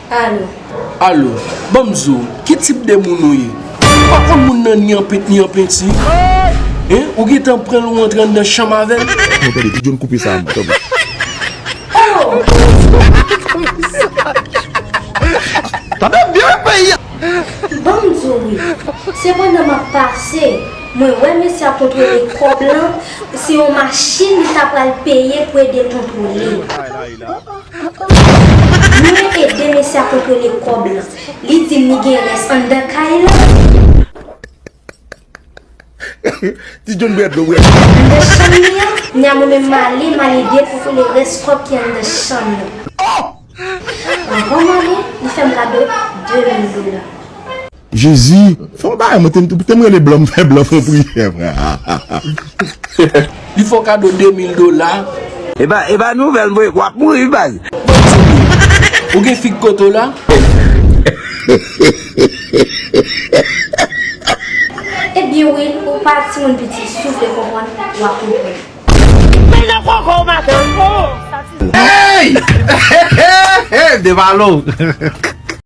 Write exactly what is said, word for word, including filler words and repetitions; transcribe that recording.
Alo. Alo, ban m di w, ki tip de moun ou ye? Ou pa konn moun nan ni an pent ni an penti? Hein? Ou gentan pran l ou antre anndan chanm avè l? Non, tande, Ti John koupe sa, tanpri. Oh! Tande byen peyi a. Ban m di w wi, se pandan m ap pase, mwen wè mesye a kontwole kòb lan, se yon machin li ta pral peye pou ede l kontwole. Mwen ede mesye a kontwole kòb lan. Li di m li gen rès anndan kay lan. Ti John bwè dlo, bwè. Anndan chanm li an, nya mwen menm m ale, m al ede l kontwole rès kòb ki anndan chanm lan. Anvan m ale, li fè m kado de mil dola. Jezi, fè yon bagay, mwen te, te m rele blan, m fè blan fè yon priyè, frè. Li fè w kado de mil dola. E pa, e pa nouvèl, mwen, w ap mouri, baz. Ou gen fig kote w la? Ebyen, Will, ou pa timoun piti, si w vle konprann, w a konprann. Hey! Hey! Hey! Hey! Devalo!